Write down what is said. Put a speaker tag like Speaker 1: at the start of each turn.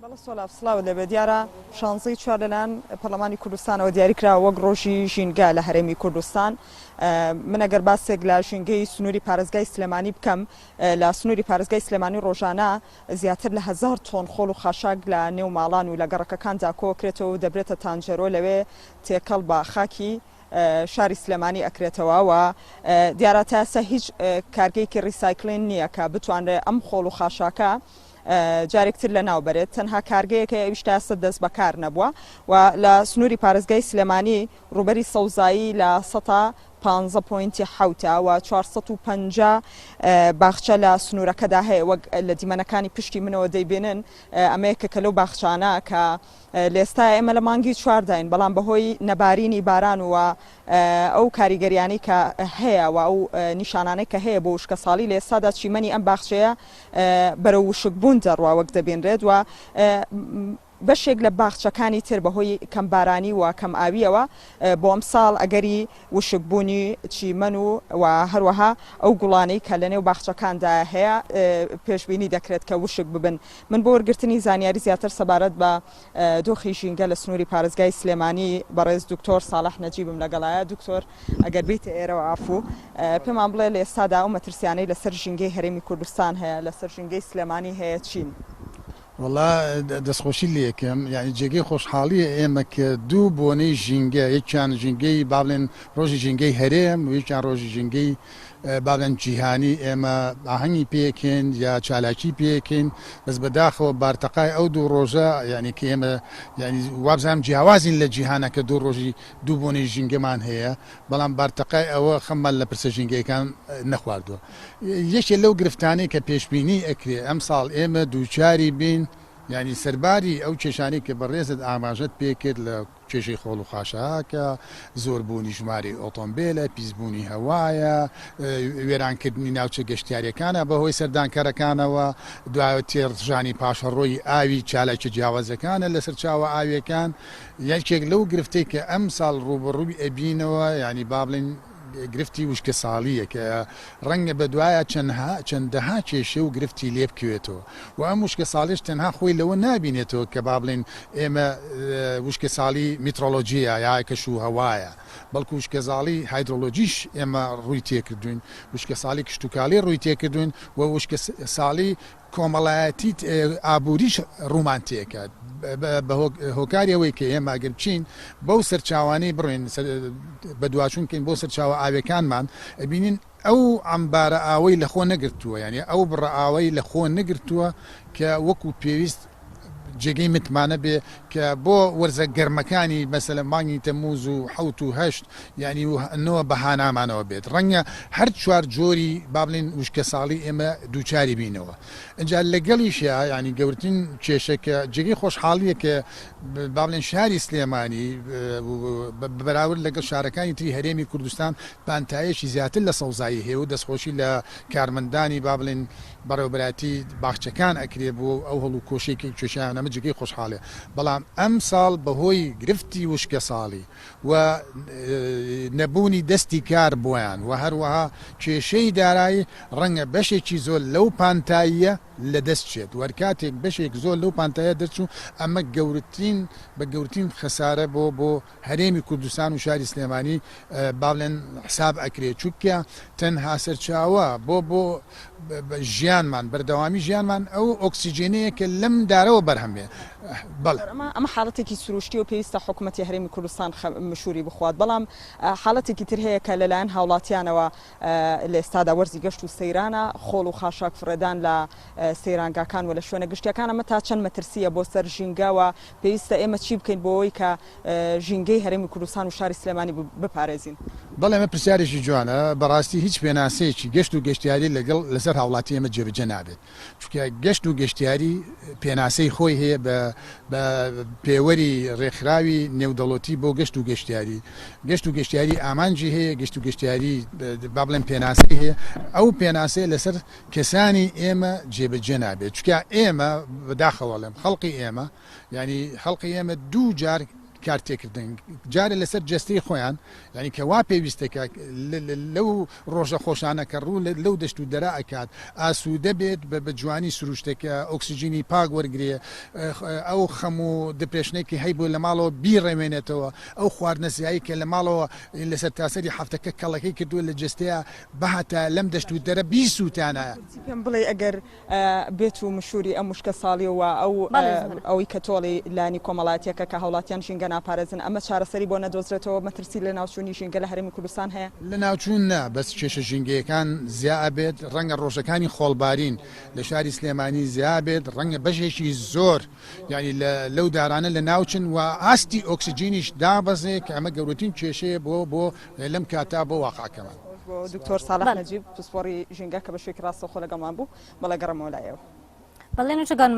Speaker 1: بەڵێ سۆلاڤ سڵاوت لێبێ دیارە شانزەی چوار لەلایەن پەرلەمانی کوردستانەوە دیاری کراوە وەک ڕۆژی ژینگە لە هەرێمی کوردستان من ئەگەر باسێک لە ژینگەی سنووری پارێزگای سلێمانی بکەم لە سنووری پارێزگای سلێمانی ڕۆژانە زیاتر لە هەزار تۆن خۆڵ و خاشاک لە نێو ماڵان و لە گەڕەکەکاندا کۆکرێتەوە و دەبرێتە تانجەرۆ لەوێ تێکەڵ بە خاکی شاری سلێمانی ئەکرێتەوە و دیارە تا ئێستا هیچ کارگەیەکی recycling نییە کە بتوانرێت ئەم خۆڵ و خاشاکە جارێک تر لەناو بەرێت تەنها کارگەیەک هەیە ئەویش تا ئێستا دەست بەکار نەبووە و لە سنووری پارێزگای سلێمانی ڕووبەری سەوزایی لە سەتا پانزە point ی حەوتە و 450 باخچە لە سنوورەکەدا هەیە وەک لە دیمەنەکانی پشتی منەوە دەیبینن ئەمە یەکێکە لەو باخچانە کە لێستا ئێمە لە مانگی چوارداین بەڵام بەهۆی نەبارینی باران و ئەو کاریگەریانەی کە هەیە و ئەو نیشانانەی کە هەیە بۆ وشکەساڵی لە ئێستادا چیمەنی ئەم باخچەیە بەرەو وشکبوون دەڕوا وەک دەبینرێت و بەشێک لە باخچەکانی تر بەهۆی کەمبارانی و کەم ئاوییەوە بۆ ئەمساڵ ئەگەری وشکبوونی چیمەن و و هەروەها ئەو گوڵانەی کە لەنێو باخچەکاندا هەیە پێشبینی دەکرێت کە وشک ببن. من بۆ وەرگرتنی زانیاری زیاتر سەبارەت بە دۆخی ژینگە لە سنووری پارێزگای سلێمانی بەڕێز دکتۆر ساڵح نەجیبم لەگەڵایە. دکتۆر ئەگەر بێیتە ئێرەوە عەفوو پێمان بڵێ لە ئێستادا ئەو مەترسیانەی لەسەر ژینگەی هەرێمی کوردستان هەیە، لەسەر ژینگەی سلێمانی هەیە چین؟
Speaker 2: وەڵا دەستخۆشی لێکەم یانی جێگەی خۆشحاڵیە ئێمە کە دوو بۆنەی ژینگە یەکیان ژینگەی با بڵێن ڕۆژی ژینگەی هەرێم و یەکیان ڕۆژی ژینگەی با بڵێن جیهانی ئێمە ئاهەنگی پێکەین یا چالاکی پێکەین بەس بەداخەوە بارتەقای ئەو دوو ڕۆژە یعنی کە ئێمە یعنی وابزانم جیاوازین لە جیهانە کە دوو ڕۆژی دوو بۆنەی ژینگەمان هەیە بەڵام بارتەقای ئەوە خەممان لە پرسە ژینگەیەکان نەخواردووە. یەکێ لەو گرفتانەی کە پێشبینی ئەکرێ ئەمساڵ ئێمە دووچاری بین، یانی سەرباری ئەو کێشانەی کە بەڕێزت ئاماژەت پێکرد لە کێشەی خۆڵ و خاشاکە، زۆربوونی ژمارەی ئۆتۆمبێلە، پیسبوونی هەوایە، وێرانکردنی ناوچە گەشتیارییەکانە بەهۆی سەردانکەرەکانەوە، دوای تێڕژانی پاشەڕۆی ئاوی چالاکیە جیاوازەکانە لە سەرچاوە ئاوییەکان، یەکێک لەو گرفتەی کە ئەمساڵ ڕووبەڕووی ئەبینەوە یانی با بڵێین گرفتی وشکەساڵییە کە ڕەنگە بەدوایا چەندها چەندەها کێشە و گرفتی لێ بکەوێتەوە و ئەم وشکەساڵیش تەنها خۆی لەوە نابینێتەوە کە با بڵێین ئێمە وشکەساڵی میترۆلۆجییە یا کەش و هەوایە بەڵکو وشکەزاڵی هایدرۆلۆجیش ئێمە ڕووی تێکردوین وشکەساڵی کشتوکاڵی ڕووی تێکردوین و وشکەساڵی کۆمەڵایەتی ئابووریش ڕوومان تێکات بە هۆکاری ئەوەی کە ئێمە ئەگەر بچین بەو سەرچاوانەی بڕۆین بەدواچوون بکەین بۆ سەرچاوە ئاوێکانمان ئەبینین ئەو عەمبارە ئاوەی لەخۆ نەگرتووە یعنی ئەو بڕە ئاوەی لەخۆ نەگرتووە کە وەکو پێویست جێگەی متمانە بێ کە بۆ وەرزە گەرمەکانی مەسەلەن مانگی تەمووز و حەوت و هەشت یانی و نۆ بە هانامانەوە بێت ڕەنگە هەر چوار جۆری با بڵێین وشکەساڵی ئێمە دووچاری بینەوە ئینجا لەگەڵیشیا یانی گەورترین کێشە کە جێگەی خۆشحاڵیە کە با بڵێن شاری سلێمانی بە بەراورد لەگەڵ شارەکانی تری هەرێمی کوردستان پانتایەکی زیاتر لە سەوزایی هەیە و دەستخۆشی لە کارمەندانی با بڵێین بەڕێوەبەرایەتی باخچەکان ئەکرێ بۆ ئەو هەڵ و کۆشەی کە کێشایان ئەمە جێگەی خۆشحاڵیە بەڵام ئەمساڵ بەهۆی گرفتی وشکەساڵی و نەبوونی دەستی کار بۆیان و هەروەها کێشەی دارایی ڕەنگە بەشێکی زۆر لەو پانتاییە لەدەست چێت و هەرکاتێک بەشێک زۆر لەو پانتایە دەرچوو ئەمە گەورترین بە گەورترین خەسارە بۆ بۆ هەرێمی کوردستان و شاری سلێمانی با بڵێن حساب ئەکرێت چونکە تەنها سەرچاوە بۆ بۆ ژیانمان بەردەوامی ژیانمان ئەو ئۆکسجێنەیە کە لەم دارەوە بەرهەم بێ بەڵێ.
Speaker 1: ئەمە ئەمە حاڵەتێکی سروشتیە و پێویستە حکومەتی هەرێمی کوردستان مشوری بخوات بەڵام حاڵەتێکی تر هەیە کە لەلایەن هاوڵاتیانەوە لە ئێستادا وەرزی گەشت و سەیرانە خۆڵ و خاشاک فڕێدان لە سەیرانگاکان و لە شوێنە گشتیەکان ئەمە تا چەند مەترسیە بۆ سەر ژینگە و پێویستە ئێمە چی بکەین بۆ ئەوەی کە ژینگەی هەرێمی کوردستان و شاری سلێمانی بپارێزین؟
Speaker 2: بەڵێ ئەمە پرسیارێکی جوانە، بەڕاستی هیچ پێناسەیەکی گەشت و گەشتیاری لەگەڵ لەسەر هاوڵاتی ئێمە جێبەجێ نابێت، چونکە گەشت و گەشتیاری پێناسەی خۆی هەیە بە بە پێوەری ڕێکخراوی نێودەوڵەتی بۆ گەشت و گەشتیاری، گەشت و گەشتیاری ئامانجی هەیە، گەشت و گەشتیاری با بڵێم پێناسەی هەیە، ئەو پێناسەیە لەسەر کەسانی ئێمە جێبەجێ نابێت، چونکە ئێمە بەداخەوە ئەڵێم خەڵقی ئێمە یانی خەڵقی ئێمە دوو جار. کارتێکردن جارێ لەسەر جەستەی خۆیان یانی کە وا پێویستە کە لەو ڕۆژە خۆشانە کە ڕوو لەو دەشت و دەرە ئەکات ئاسوودە بێت بە بە جوانی سروشتەکە ئۆکسجینی پاک وەرگرێ ئەو خەم و depression ەی کە هەیبوو لە ماڵەوە بیڕەوێنێتەوە ئەو خواردنە زیایی کە لە ماڵەوە لە سەرتاسەری هەفتەکە کەڵەکەی کردووە لە جەستەیا بهاتایە لەم دەشت و دەرە بیسووتانایە.
Speaker 1: پێم بڵێی ئەگەر بێت و مشوری ئەم وشکە ساڵی و ئەو ئەوەی کە تۆڵی لایەنی کۆمەڵایەتیەکە کە هاوڵاتیان ژینگە ناپارێزن ئەمە چارەسەری بۆ نەدۆزرێتەوە مەترسی لەناوچوونی ژینگە لە هەرێمی کوردستان هەیە؟
Speaker 2: لەناوچوون نا بەس کێشە ژینگەیەکان زیا ئەبێت ڕەنگە ڕۆژەکانی خۆڵبارین لە شاری سلێمانی زیا بێت ڕەنگە بەشێکی زۆر یانی لە لەو دارانە لەناوچن و ئاستی ئۆکسجینیش دابەزێ کە ئەمە گەورەترین کێشەیە بۆ بۆ لەم کاتە بۆ واقعەکەمان.
Speaker 1: بۆ دکتۆر ساڵح نەجیب پسپۆڕی ژینگە کە بە شێوەیەکی ڕاستەوخۆ لەگەڵمان بوو. بەڵێ گەڕێمەوە لای ئێوە.
Speaker 3: بەڵێ نوچەگان.